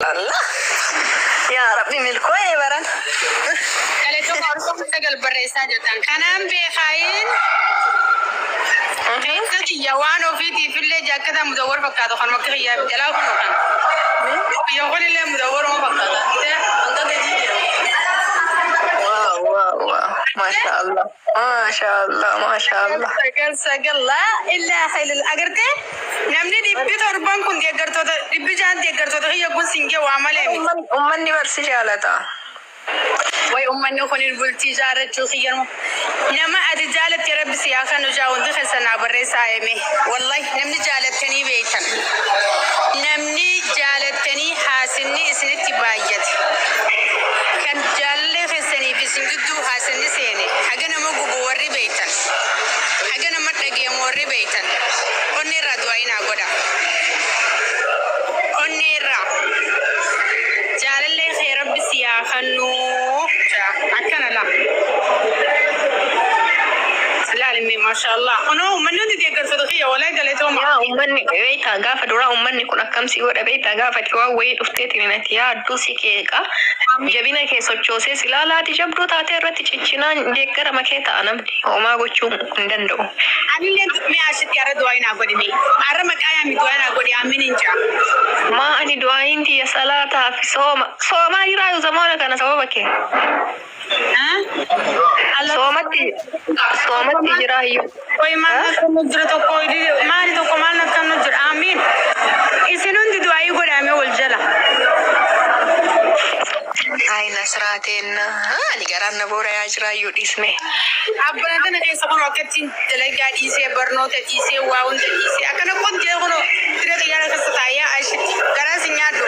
Allah. Yaa Rabbi, milkoo'ee baran. Galatooma Oromoo sagal barreessaa jirtan. Kanaan beekaayin keessa kiyya waan ofiitiif illee jaakkata mudawwar fakkaatu kan bakka kiyyaa jalaa kun kan. Kiyya kun illee mudawwaruma fakkaata. Hanga gadii jira. Wow. Masha Allah. Masha Allah. Masha Allah. Sagal sagal, laa ilaaha illallah. Agartee, namni 700 kun deeggartoota, 600 deeggartoota kiyya kun singee waa malee miti. Uummanni barsi jaalata. Way, ummanni kun bultii ijaarrachuu kiyyanuma. Nama ati jaalatte Rabbi si haa kennu jaa, hundi keessa naa barreessaa hime. Wallahi, namni jaalattanii beektan. Namni jaalattanii haasinni isinitti baay'ate. Kan jaalallee keessaniif isin gidduu haasinni seene. Haga nama gubu warri beektan. Haga nama dhageemu warri beektan. Onni irraa du'aa naa godha. Onni irraa. Jaalallee kee Rabbi si haa kennu. Akkana laa. Ilaalime, maashaallah. Kunoo uummanni hundi deeggartoota kiyya, walaa galatooma. Yaa, uummanni beektaa, gaafa duraa uummanni kun akkam si godha beektaa? Gaafa ati waan wayii dhufteetiin ati yaadduu si qeeqa. Jabina kee sochoosee si ilaalaati, jabduu taatee irratti ciccinaan deeggarama kee ta'a, namni homaa gochuu hin danda'u. Anillee mee ashitti har'a du'aa naa godhi mee. Har'a maqaa yaami, du'aa naa godhi, amiin hin jaa. Maa, ani du'aayin tiyya salaataa fi sooma. Soomaa jiraa yoo zamoona kana sababa kee. Soomatti jiraa iyyuu. Qoy, maal nakkannu jira tokko, maali tokko, maal nakkannu jira, amiin. Isin hundi du'aayii godhaame wal jala. Ay, Nasraateen, ani garaan na boora'aa jira iyyuu, dhiisne. Abbaan tana keessa kun akkattiin dalagaa dhiisee, barnoota dhiisee, waa hunda dhiisee akkana qottee kun tiree xiyyaara keessa taa'ee ashitti garaa si nyaadhu.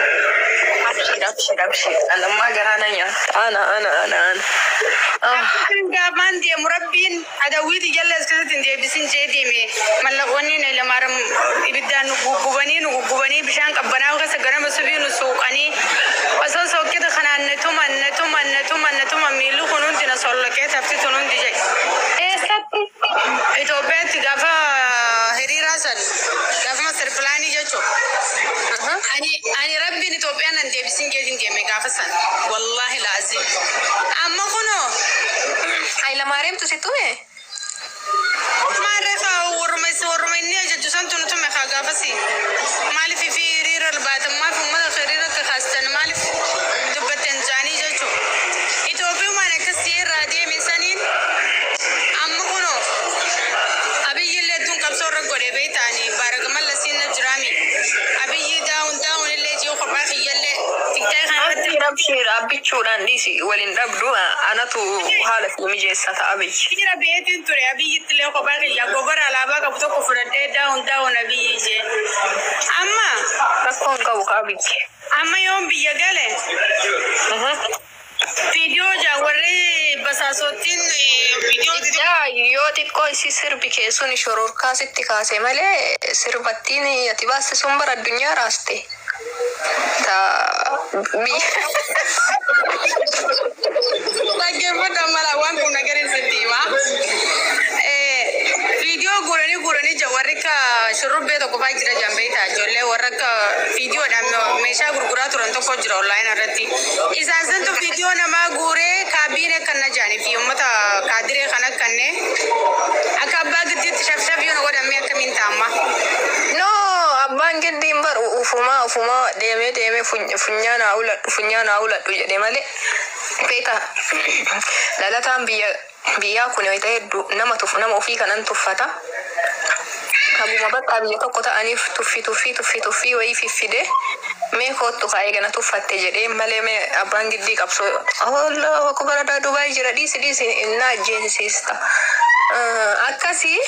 Abshir, abshir, abshir. Alammaa garaa na nyaata. Ana, ana, ana, ana. Ah. Gaafaan deemu Rabbiin adawwiiti jala as keessatti hin deebisin jee deeme. Mallaqoonni lamaaram ibiddaan nu guggubanii, nu guggubanii, bishaan qabbanaa keessa garama subii nu suuqanii, osoo sokkita kanaan na tuman, na tuman, na tuman, na tuman, miilli kun hundi na solloqee, tafti tun hundi jedhe. Eessatti? Itoophiyaatti gaafa hiriiraa san, gaafa master plan jechuudha. Ani Rabbiin Itoophiyaan nan deebisin jeetiin deeme gaafa san. Wallaahi laazim. Amma kunoo Hayilamaariyaamtu si tume? Maarree kaa, warruma inni ajaju santu nu tume kaa gaafasi. Maaliif fi hiriira baatan, maaf uummata hiriira kakaastan, maaliif dubbattan jaanii jechuudha. Itoophiyumaan akkasii irraa deeme saniin amma kunoo Abiyyi illee tun qabsoo irra godhe beektaani, baaraga mallasiin na jiraami. Abiyyi daawun daawun illee jiru kophaa kiyyallee tiktaay kana irratti. Abshir, abshir, abbichuudhaan dhiisi, waliin dhabdu, anatu haala fi mijeessa ta'a biyyi. Hiriira beetiin ture, Abiyyitti illee kophaa kiyya gobara alaabaa qabu tokko fudhadhee daawun daawun Abiyyi jee. Amma Rakkoon qabu kaa biyyi. Amma yoon biyya gale viidiyoo jaa warri basaasottiin viidiyoo Yaa, yoo xiqqoo isi sirbi kee sun shororkaa sitti kaase malee, sirbattiin ati baaste sun bara addunyaa raaste. Ta biyya. Dhaggeeffadha mala, waan kun nagarin sitti hima. Viidiyoo guuranii guuranii jira, warri akka shurrubbee tokko fa'aa jira jambeeta, ijoollee warra akka viidiyoodhaan meeshaa gurguraa turan tokko jira online irratti. Isaan santu viidiyoo namaa guuree kaabiinee kan na jaanii fi uummata kaadiree kan akkanne akka abbaa giddiitti shafshaf yoo na godhamee akkamiin ta'amma? No, abbaan giddiin bar ufumaa ufumaa deemee deemee funyaan haa uladhu, funyaan haa uladhu jedhe malee, beeka, dhalataan biyya biyyaa kun wayita hedduu nama tuf, nama ofii kanan tuffata. Haguma bakka biyya tokko ta'aniif tuffii tuffii tuffii tuffii wayii fiffide, mee koottu kaa'ee gana tuffatte jedhee malee, mee abbaan giddii qabsoo Allahu akbar adaa Dubaay jira, dhiisi dhiisi, innaa ajjeesista. Akkasii.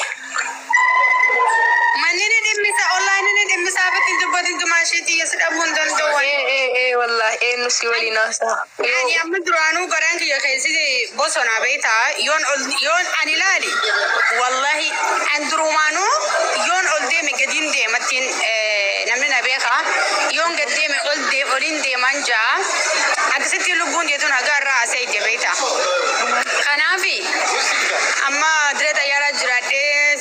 Manni ni dhimmisa, online ni dhimmisa, afatti dubbatin tumaashee xiyyeessi dhabuu hin danda'u. Ee ee ee, wallahi, eenyu si waliin haasa'a? Ani amma duraanuu garaan kiyya keessi bosona beektaa, yoon ol yoon ani ilaali, wallahi, an durumaanuu yoon ol deeme gadiin deemattiin namni na beeka, yoon gad deeme ol dee oliin deeman jaa, akkasitti lubbuun jeetuun hagaa irraa haasa'e ije beektaa. Kanaafi amma diree xayyaaraa jiraadhee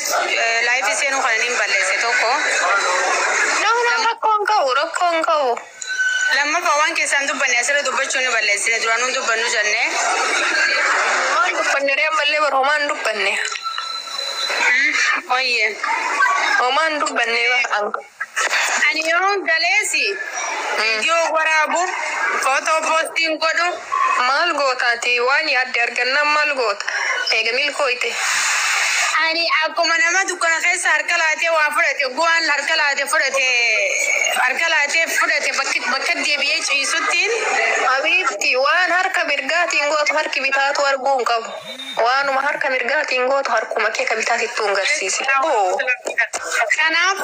live seenuu kana nin balleesse tokko. No, no, rakkoon qabu, rakkoon qabu. Lammaffaa Lammaffaa waan keessaan dubbanne asirra dubbachuu ni balleessine duraan nu dubbannu jennee. Waan dubbanne ree ammallee bar homaan dubbanne. Oyyee. Homaan dubbanne bar. Ani yeroon galeesi viidiyoo waraabu footoo poostiin godhu. Maal gootaati waan yaadde argannaan maal goota? Eega milkooyte. Ani akkuma nama dukkana keessa harka laatee waa fudhate guwaan harka laatee fudhate harka laatee fudhate bakka deebi'ee ciisuttiin. Habiibti waan harka mirgaatiin gootu harki bitaatu arguu hin qabu. Waanuma harka mirgaatiin gootu harkuma kee ka bitaatittuu hin garsiisi. Oo. Kanaaf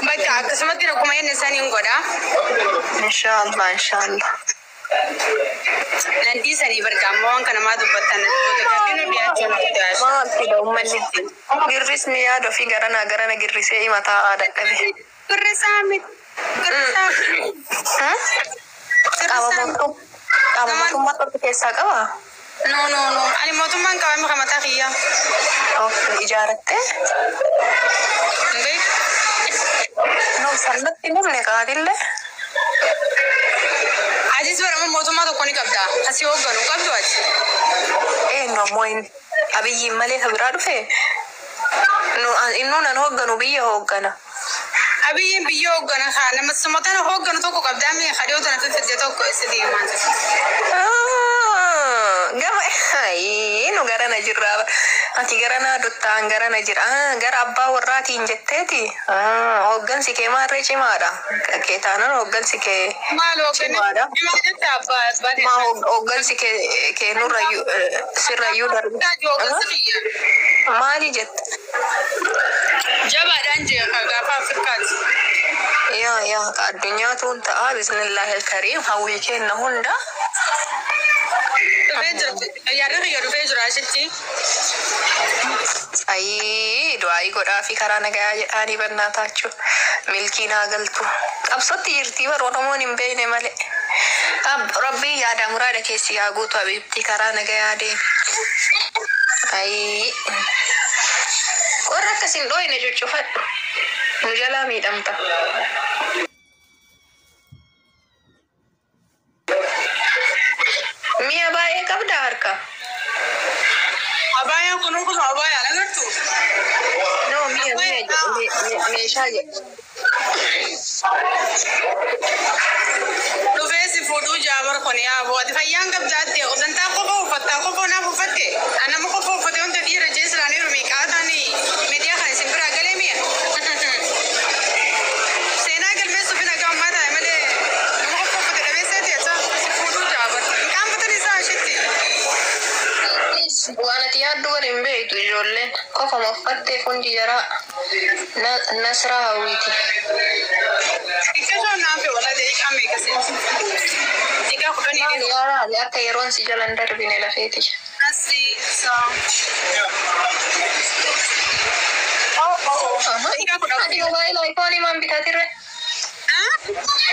bakka akkasumatti akkuma inni saniin godha. Inshaallah inshaallah. Nan dhiisanii barga amma waan kana maa dubbattan dhiyaachuu. Maal fida uummanni? Girrisni yaada ofii garanaa garana girrisee himataa dadhabe. Girrisaa miti. Girrisaa. Qaama mootummaa tokko keessaa qabaa? No no no. Ani mootummaan qabame kan mataa kiyyaa. Okay, ijaarattee? Hin beeku. No, sannatti namni kaadillee. Atis barama mootummaa tokko ni qabda. Asii hoogganu qabdu ati. Eenyu ammoo inni Abiyyiin malee ka biraa dhufe? Innuu nan hoogganu biyya hooggana. Abiyyiin biyya hooggana haa nama summatana hoogganu tokko qabdaa mee kadhiyoo tana fiffidde tokko isa deemaa jira. Gama nu garana jirra. Ati garanaa duttaan garana jira. Gara abbaa warraatiin jetteeti. Hooggansi kee maarree cimaadha. Kee taanaan hooggansi kee Maal hoogganni? cimaadha. Maal jette abbaa abbaa Maa hooggansi kee kee nurrayyuu sirrayyuu darbe. Hooggansi biyya. Maali jette? Jabaadhaan jee gaafa Afrikaati. Yaa yaa addunyaa tuun ta'a bismillaahi alkariim hawwii kenna hunda. Dhufee jira. Yaadni kiyya dhufee jira ashitti. Ayii du'aayii godhaa fi karaa nagayaa jedhaanii bannaa taachuu milkiin haa galtu. Qabsootti jirtii bar Oromoon hin beekne malee. Rabbii yaada muraada keessi haa guutu habiibtii karaa nagayaa deemi. Ayii warra akkas hin dhooyne cuccufadhu. Nu jalaa miidhamta. Mi'a baay'ee qabda harka. Abaayaan kun kun abaayaan agartu. No mi'a mi'a meeshaa jedhu. Dhufee si fuudhuu jaabar kun yaa ati fayyaan qabdaatte dantaa qofa uffattaa qofa naaf uffatte nama qofa uffate wanta dhiira jee silaanii meeqaa ta'anii miidiyaa kan isin biraa galee mi'a. Seenaa galmeessuuf hin haga ammaa ta'e malee nama qofa uffate dhabeesseeti asa si fuudhuu jaabar. Hin qaanfatan isaa ashitti. Waan ati yaaddu war hin beektu ijoolleen kofama uffattee hundi jaraa Nasraa hawwiiti. Xiqqashoon naaf wala daqiiqaa meeqa seeti? Daqiiqaa kudhanii Maali yaaraali akka yeroon si jalan darbine lafeeti. Asii isaa. Daqiiqaa kudha Ati mobaayila iPhone maan bitatirre?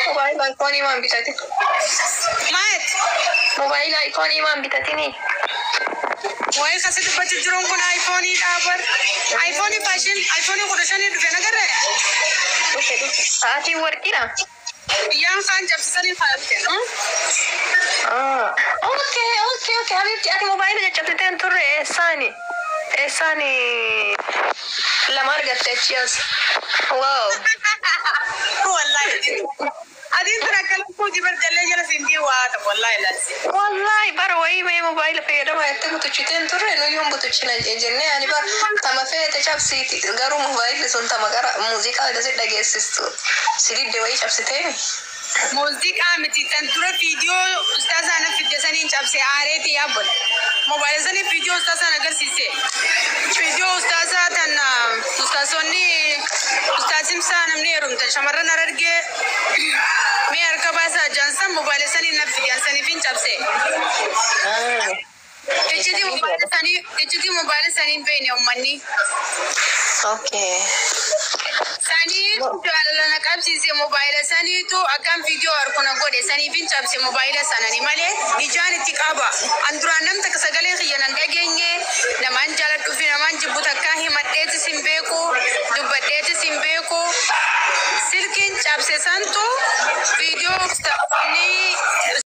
Mobaayila iPhone maan bitatin? Maayet. Mobaayila iPhone maan bitatini? Waa'ee kasi dubbachuu jiruun kun iPhone dhaabar. iPhone fashion iPhone 15 dhufe nagarree. Dhufe dhufe. Sa'aatiin warqiidha? Biyyaan kaan cabsisanii faayate. Okay okay okay Habibti ati mobaayila caccabsitee hin turre eessaani? Eessaani lama argatte achi as? Wow. Wallaahi. Adiin tun akka lukkuuti barjallee jala siintii waa ta'u wallaahi laasi. Wallahi bara wayii mee mobaayila fayyadamaa jettee butuchiteen turre nuyyuun butuchina jennee ani bara tama feete cabsiiti garuu mobaayilli sun tama gara muuziqaa si dhageessistu si didde wayii cabsiteemi. Muuziqaa miti tan dura viidiyoo ustaazaa na fidde saniin cabse aareeti yaabbal. Mobaayila sanii viidiyoo ustaazaa na agarsiise. Viidiyoo ustaazaa tan ustaazonni ustaazimsaa namni heerumtan shamarran harargee mee harka baasaa jaansan mobaayila sanii na fidde saniif hin cabse. Iccitii mobaayila sanii hin beekne uummanni. Okay. Sanii jaalala na qabsiise mobaayila saniitu akkam viidiyoo harkuna godhe saniif hin cabse mobaayila sanani malee ijaan itti qaba. An duraan nam takka sagalee kiyya nan dhageenye namaan jaaladhuu fi namaan jibbu takkaa himadheetis hin beeku dubbadheetis hin beeku. Silkiin cabse. cabse santu viidiyoo ni